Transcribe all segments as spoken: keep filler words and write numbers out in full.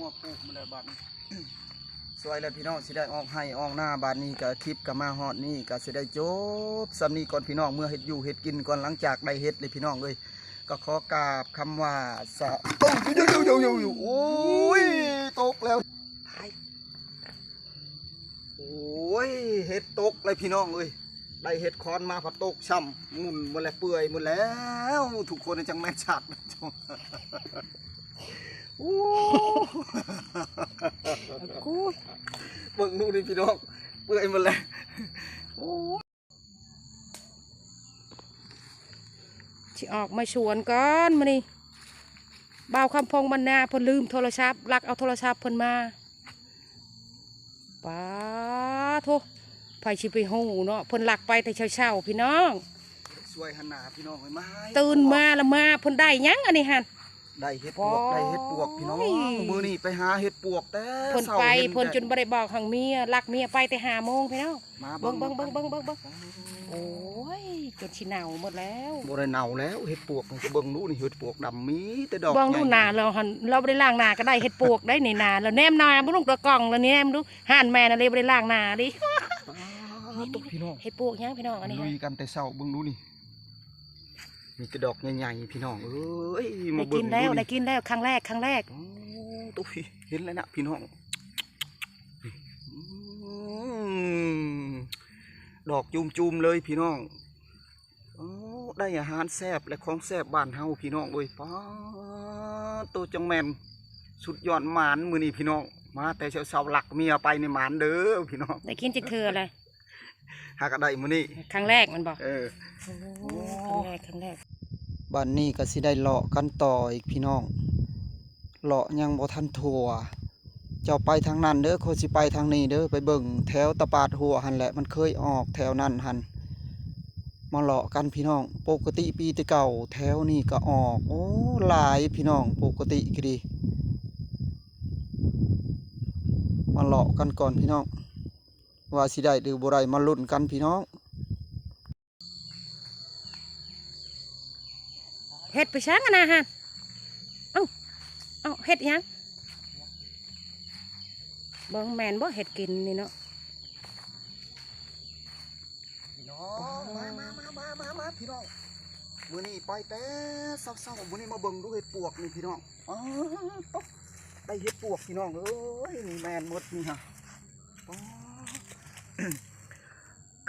มาปลูกมาแล้วบาดนี้ สวยแล้วพี่น้อง สิได้ออกไร่ออกนา บาดนี้ก็คลิปก็มาฮอดนี่ ก็สิได้จบส่ำนี้ก่อนพี่น้อง เมือเฮ็ดอยู่เฮ็ดกินก่อน หลังจากได้เฮ็ดเลยพี่น้องเอ้ย ก็ขอกราบคำว่าสะ โอ้ย ตกแล้ว โอ้ย เฮ็ดตกเลยพี่น้องเอ้ย ได้เฮ็ดคอนมาผัดตกซ้ำ หมุนหมดแล้ว เปื่อยหมดแล้ว ทุกคนจังแม่นชัด โอ้ กู เบิ่งดูนี่พี่น้อง เปื่อยหมดแล้ว โอ้ สิออกมาสวนก่อนมื้อนี้ บ่าวคำพงมานา เพิ่นลืมโทรศัพท์ ลักเอาโทรศัพท์เพิ่นมา ป๊าโธ่ ไผสิไปฮู้เนาะ เพิ่นลักไปแต่เช้าๆ พี่น้อง สวยหั่นนาพี่น้องเอ้ย มาให้ ตื่นมาละมา เพิ่นได้หยังอันนี้หั่น ได้เฮ็ดปวก ได้เฮ็ดปวกพี่น้อง มื้อนี้ไปหาเฮ็ดปวกแต่ เพิ่น เช้า ไป เห็น เพิ่น แต่ จนบ่ได้บอกหังเมีย ลักเมียไปแต่ห้าโมงพี่น้อง มาเบิ่ง เบิ่ง เบิ่ง เบิ่ง เบิ่ง เบิ่ง เบิ่ง โอ้ย จนสิเน่าหมดแล้ว บ่ได้เน่าแล้ว เฮ็ดปวกนี่ก็เบิ่งดูนี่ เฮ็ดปวกดำ มีแต่ดอก เบิ่งดู ใหญ่ นาเราหั่น เราบ่ได้ล้างนาก็ได้เฮ็ดปวกได้นี่นา เราแนมนาบ่ลงตะกล่อง แล้วนี่แนมดู ห่านแม่น่ะเลยบ่ได้ล้างนาดิ ป๊าดโธ่พี่น้อง เฮ็ดปวกหยังพี่น้องอันนี้ ลุยกันแต่เช้า เบิ่งดูนี่ มีแต่ดอกใหญ่ๆ พี่น้องเอ้ย ได้ มาเบิ่ง กินแล้ว ดูนี่ ได้กินแล้ว ครั้งแรก ครั้งแรก โอ้ โธ่พี่ เห็นแล้วนะพี่น้อง อืม ดอกจุ่มๆ เลยพี่น้อง โอ้ ได้อาหารแซ่บและของแซ่บบ้านเฮาพี่น้องเอ้ย ป๊าดโธ่ จังแม่นสุดยอด หมานมื้อนี้พี่น้อง มาแต่เช้าๆ ลักเมียไปนี่หมานเด้อพี่น้อง ได้กินจักเทื่อเลย หาก็ได้มื้อนี้ ครั้งแรกมันบอก เออ โอ้ ครั้งแรก ครั้งแรก บัดนี้ก็สิได้เลาะกันต่ออีกพี่น้อง เลาะยังบ่ทันทั่ว เจ้าไปทางนั้นเด้อ ข้อยสิไปทางนี้เด้อ ไปเบิ่งแถวตะปาดหัวหั่นแหละ มันเคยออกแถวนั้นหั่น มาเลาะกันพี่น้อง ปกติปีแต่เก่าแถวนี้ก็ออก โอ้ หลายพี่น้อง ปกติก็ดี มาเลาะกันก่อนพี่น้อง ว่าสิได้หรือบ่ได้ มาลุ้นกันพี่น้อง เฮ็ดไปซังอะนะฮะ เอ้า เอ้า เฮ็ดหยัง เบิ่งแม่นบ่ เฮ็ดกินนี่เนาะ พี่น้อง มา มา มา มา มา มา พี่น้อง มื้อนี้ไปแต่เช้าๆ มื้อนี้มาเบิ่งดูเห็ดปวกนี่พี่น้อง อ๋อ ได้เห็ดปวกพี่น้องเอ้ย นี่แม่นหมดนี่ฮะ อ๋อ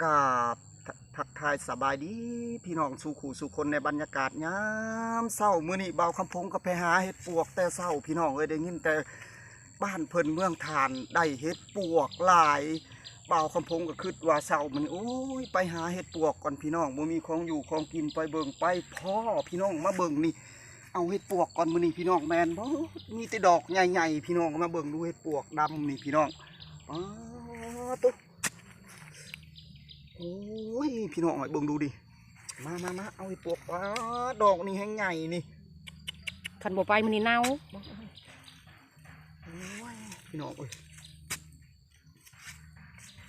กราบทักทายสบายดีพี่น้องสู่คู่สู่คนในบรรยากาศยามเช้า มื้อนี้บ่าวคำพงก็ไปหาเห็ดปวกแต่เช้าพี่น้องเอ้ย ได้ยินแต่บ้านเพิ่นเมืองทานได้เห็ดปวกหลาย บ่าวคำพงก็คิดว่าเช้ามื้อนี้ โอ้ย ไปหาเห็ดปวกก่อนพี่น้อง บ่มีของอยู่ของกิน ไปเบิ่งไปพ้อพี่น้อง มาเบิ่งนี่ เอาเห็ดปวกก่อนมื้อนี้พี่น้อง แม่นบ่ มีแต่ดอกใหญ่ๆ พี่น้อง มาเบิ่งดูเห็ดปวกดำนี่พี่น้อง อ๋อ ตุ๊ โอ้ย พี่น้องเอ้ย เบิ่งดูดิ มา มา มา เอาไอ้ปวก อ้า ดอกนี่แฮงใหญ่นี่ คันบ่ไปมื้อนี้เน่า โอ้ย พี่น้องเอ้ย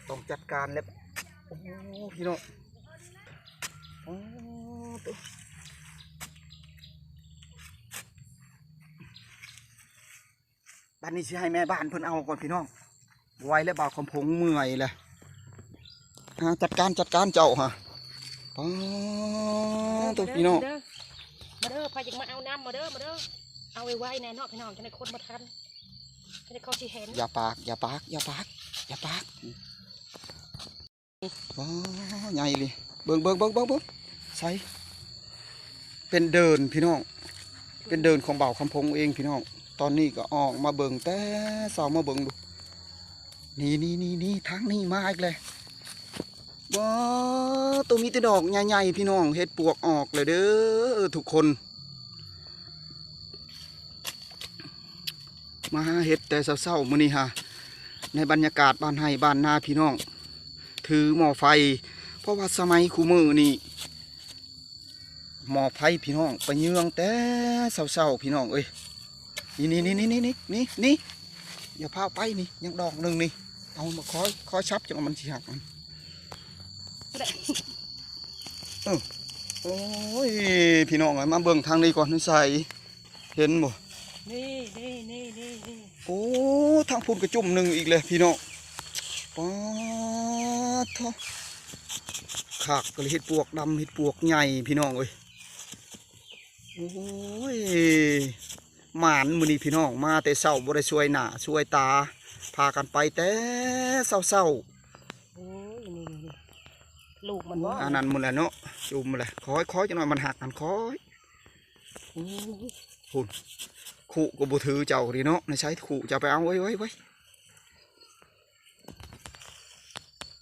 ต้องจัดการแล้ว โอ้ พี่น้อง โอ้ ตุ๊ บัดนี้สิให้แม่บ้านเพิ่นเอาก่อนพี่น้อง บ่ไหวแล้ว บ่าวคำพงเมื่อยแล้ว อ่า จัดการ จัดการเจ้าฮะ ป๊าดโธ่พี่น้อง มาเด้อ มาเด้อ ไผอยากมาเอาน้ำมาเด้อ มาเด้อ เอาไวๆแน่เนาะพี่น้อง จั่งได้คนบ่ทัน จั่งได้เขาสิเห็น อย่าปาก อย่าปาก อย่าปาก อย่าปาก ว้า ใหญ่เลย เบิ่ง เบิ่ง เบิ่ง เบิ่ง เบิ่ง ใส เป็นเดินพี่น้อง เป็นเดินของบ่าวคำพงเองพี่น้อง ตอนนี้ก็ออกมาเบิ่งแต่เช้ามาเบิ่งดู นี่ นี่ นี่ นี่ ทางนี้มาอีกเลย ว้า ตัวมีแต่ดอกใหญ่ๆ พี่น้อง เห็ดปวกออกเลยเด้อทุกคน มาหาเห็ดแต่เช้าๆ มื้อนี้ฮะ ในบรรยากาศบ้านไร่บ้านนาพี่น้อง ถือหม้อไฟ เพราะว่าสมัยคุมื้อนี่ หม้อไฟพี่น้อง ไปเยืองแต่เช้าๆ พี่น้องเอ้ย นี่ นี่ อย่าพาไปนี่ ยังดอกหนึ่งนี่ เอามาคอย คอยชับจังมันสิหักมัน เออ โอ้ย พี่น้องเอ้ย มาเบิ่งทางนี้ก่อน ใส เห็นบ่ นี่นี่นี่นี่นี่ โอ้ ทางพุ้นกระจุ่มหนึ่งอีกเลยพี่น้อง ป๊าดโธ่ คักกะเลย เห็ดปวกดำ เห็ดปวกใหญ่พี่น้องเอ้ย โอ้ย หมานมื้อนี้พี่น้อง มาแต่เช้าบ่ได้ช่วยหน้าช่วยตา พากันไปแต่เช้าๆ โอ้ย นี่นี่นี่ ลูกมันบ่ อันนั้นหมดแล้วเนาะ จุ่มหมดแล้ว คอยคอยจังหน่อย มันหักกัน คอย โอ้ย พุ้น คุก็บ่ถือเจ้าดีเนาะ ในใช้คุเจ้าไปเอา ไว้ไว้ไว้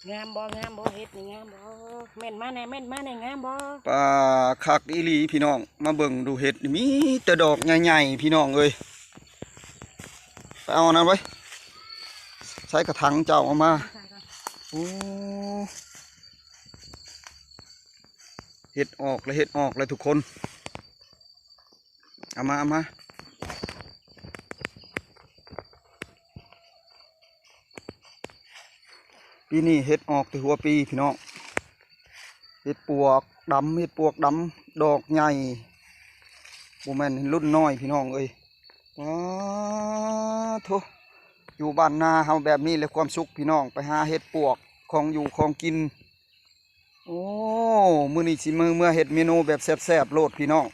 งามบ่ งามบ่ เห็ดนี่งามบ่ แม่นมาแน่ แม่นมาแน่ งามบ่ ปาดคักอีหลีพี่น้อง มาเบิ่งดูเห็ดนี่ มีแต่ดอกใหญ่ๆ พี่น้องเอ้ย ไปเอาอันนั้นไว้ ใส่กระถางเจ้าเอามา ใส่ก่อน โอ้ เห็ดออกแล้ว เห็ดออกแล้วทุกคน เอามา เอามา ปีนี้เห็ดออกแต่หัวปีพี่น้อง เห็ดปวกดำ เห็ดปวกดำ ดอกใหญ่ บ่แม่นรุ่นน้อยพี่น้องเอ้ย อ้าโธ่ อยู่บ้านนาเฮาแบบนี้แหละความสุขพี่น้อง ไปหาเห็ดปวก ของอยู่ของกิน โอ้ มื้อนี้สิมื้อ เมื่อเฮ็ดเมนูแบบแซ่บๆโลดพี่น้อง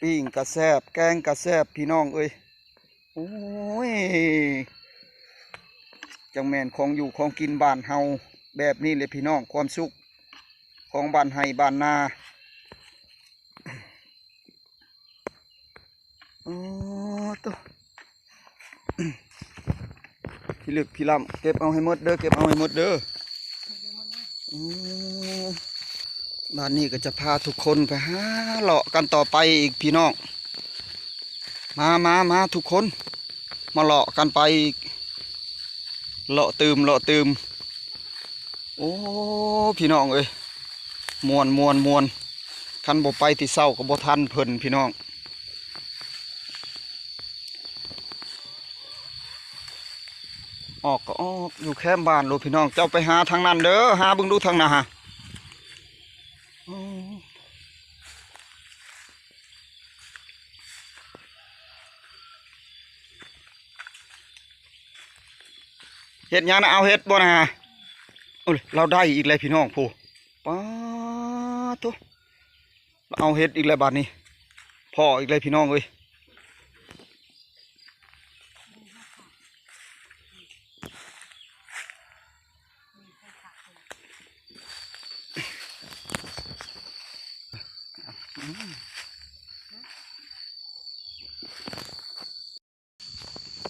ปิ้งกะแซ่บ แกงกะแซ่บพี่น้องเอ้ย โอ้ย จั่งแม่นของอยู่ของกินบ้านเฮา แบบนี้เลยพี่น้อง ความสุขของบ้านไฮ่บ้านนา โอ้ โต พี่ลึกพี่ล้ำ เก็บเอาให้หมดเด้อ เก็บเอาให้หมดเด้อ อืม บ้านนี้ก็จะพาทุกคนไปหาเลาะกันต่อไปอีกพี่น้อง มา มา มาทุกคน มาเลาะกันไปอีก เลาะตื่ม เลาะตื่ม โอ้ พี่น้องเอ้ย ม่วน ม่วน ม่วน คันบ่ไปแต่เช้าก็บ่ทันเพิ่นพี่น้อง ออกก็ออกอยู่แคมบ้านโลดพี่น้อง เจ้าไปหาทางนั้นเด้อ หาเบิ่งดูทางหน้าฮะ อืม เฮ็ดหยังนะ เอาเห็ดบ่นะ โอ้ย เราได้อีกแล้วพี่น้องผู้ ป๊าดโธ่ เอาเห็ดอีกแล้วบาดนี้ พ้ออีกแล้วพี่น้องเอ้ย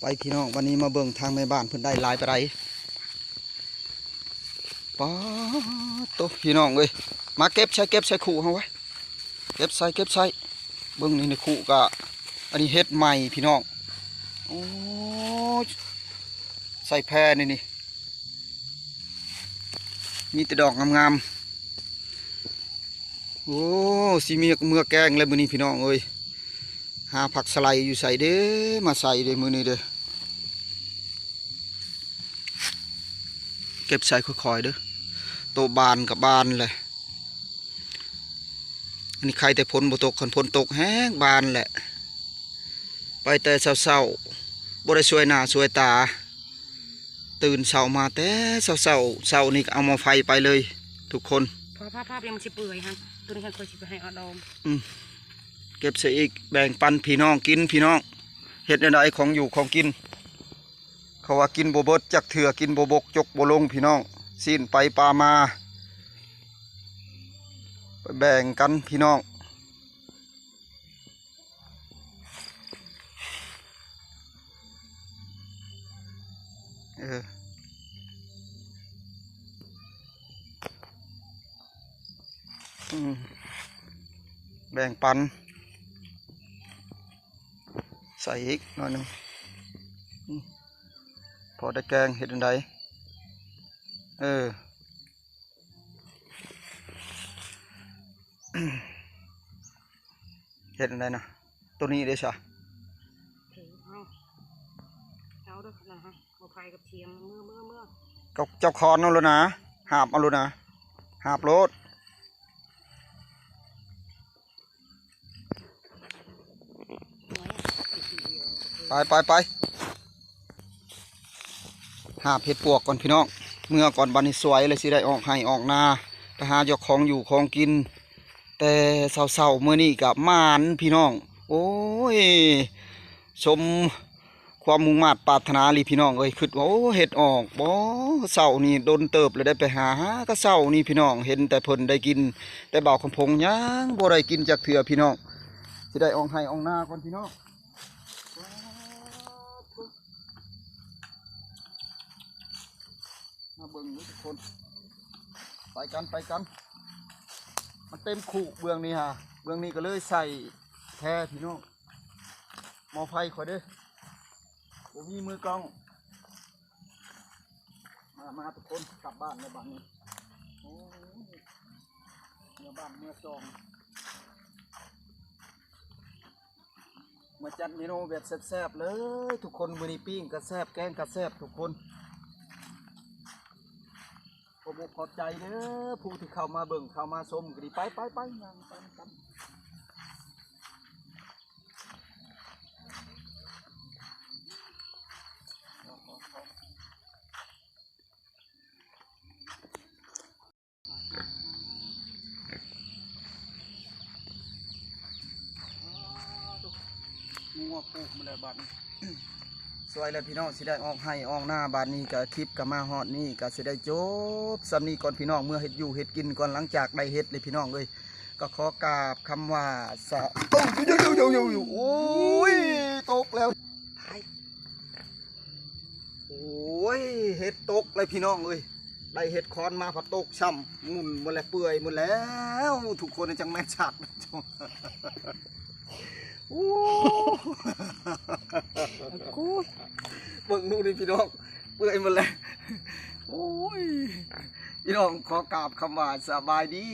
ไปพี่น้อง วันนี้มาเบิ่งทางแม่บ้านเพิ่นได้หลายปานใด ป๊าดโธ่ พี่น้องเอ้ย มาเก็บใส่ เก็บใส่คุเฮาไว้ เก็บใส่ เก็บใส่ เบิ่งนี่ในคุกะ อันนี้เห็ดใหม่พี่น้อง โอ้ย ใส่แพนี่นี่ มีแต่ดอกงามๆ โอ้ สิมีเมือแกงแล้วมื้อนี้พี่น้องเอ้ย หาผักสะไลอยู่ใส่เด้ มาใส่เด้มื้อนี้เด้ เก็บใส่ค่อยๆเด้อ โตบานกับบานเลย อันนี้ใครแต่ฝนบ่ตก คันฝนตกแฮงบานแหละ ไปแต่เช้าๆ บ่ได้ช่วยหน้าช่วยตา ตื่นเช้ามาแต่เช้าๆ เช้านี่ก็เอาหม้อไฟไปเลย ทุกคน พอภาพ ภาพยังมันสิเปื่อยฮะ ตัวนี้ให้ค่อยสิไปให้เอาดอง อืม เก็บใส่อีก แบ่งปันพี่น้องกินพี่น้อง เฮ็ดแนวใดของอยู่ของกิน เขาว่ากินบ่เบิดจักเทื่อ กินบ่บกจกบ่ลงพี่น้อง สิ้นไปปลามา ไปแบ่งกันพี่น้อง เออ อืม แบ่งปัน ใส่อีกหน่อยหนึ่ง อืม พอได้แกง เฮ็ดจั่งใด เออ เฮ็ดจั่งใดนะ ตัวนี้เด้ซะ เอา เอาเด้อนะฮะ เอาไฟกับเทียม เมื่อ เมื่อ เมื่อ เจ้า เจ้าคอนเอาโลดนะ หาบเอาโลดนะ หาบโลด หน่อย ไปไปไป หาบเห็ดปวกก่อนพี่น้อง เมือก่อน บัดนี้สวยเลย สิได้ออกไฮ่ออกนา ไปหาเจ้าของอยู่ของกิน แต่เช้าๆมื้อนี้ก็หมานพี่น้อง โอ้ย สมความมุ่งมาดปรารถนาอีหลีพี่น้องเอ้ย คิดว่า โอ้ เห็ดออกบ่ เช้านี่ดนเติบเลย ได้ไปหา หากะเช้านี่พี่น้อง เห็นแต่เพิ่นได้กิน แต่บ่าวคำพงยังบ่ได้กินจักเทื่อพี่น้อง สิได้ออกไฮ่ออกนาก่อนพี่น้อง มาเบิ่งนี่ทุกคน ไปกันไปกัน มันเต็มคุเบื้องนี้ฮะ เบื้องนี้ก็เลยใส่แพพี่น้อง หม้อไฟข่อยเด้อ บ่มีมือกล้อง มามาทุกคน กลับบ้านแล้วบัดนี้ โอ้ย เมือบ้านเมือซอง มาจัดเมนูแบบแซ่บๆเลยทุกคน มื้อนี้ปิ้งก็แซ่บ แกงก็แซ่บทุกคน ขอบอกขอบใจเด้อ ผู้ที่เข้ามาเบิ่ง เข้ามาชมก็ดี ไปไปไป ย่างไปกัน งัวปลูกมาแล้วบัดนี้ สวยแล้วพี่น้อง สิได้ออกไฮ่ออกนา บัดนี้ก็คลิปก็มาฮอดนี่ ก็สิได้จบส่ำนี้ก่อนพี่น้อง เมือเฮ็ดอยู่เฮ็ดกินก่อน หลังจากได้เห็ดเลยพี่น้องเอ้ย ก็ขอกราบคำว่าสะ โอ้ย โอ้ย ตกแล้ว โอ้ย เห็ดตกเลยพี่น้องเอ้ย ได้เห็ดคอนมาผัดตกซ้ำ หมุนหมดแล้ว เปื่อยหมดแล้ว ทุกคนจังแม่นสัตว์ โอ้ กู เบิ่งดูนี่พี่น้อง เปื่อยหมดแล้ว โอ้ย พี่น้องขอกราบคำว่าสบายดี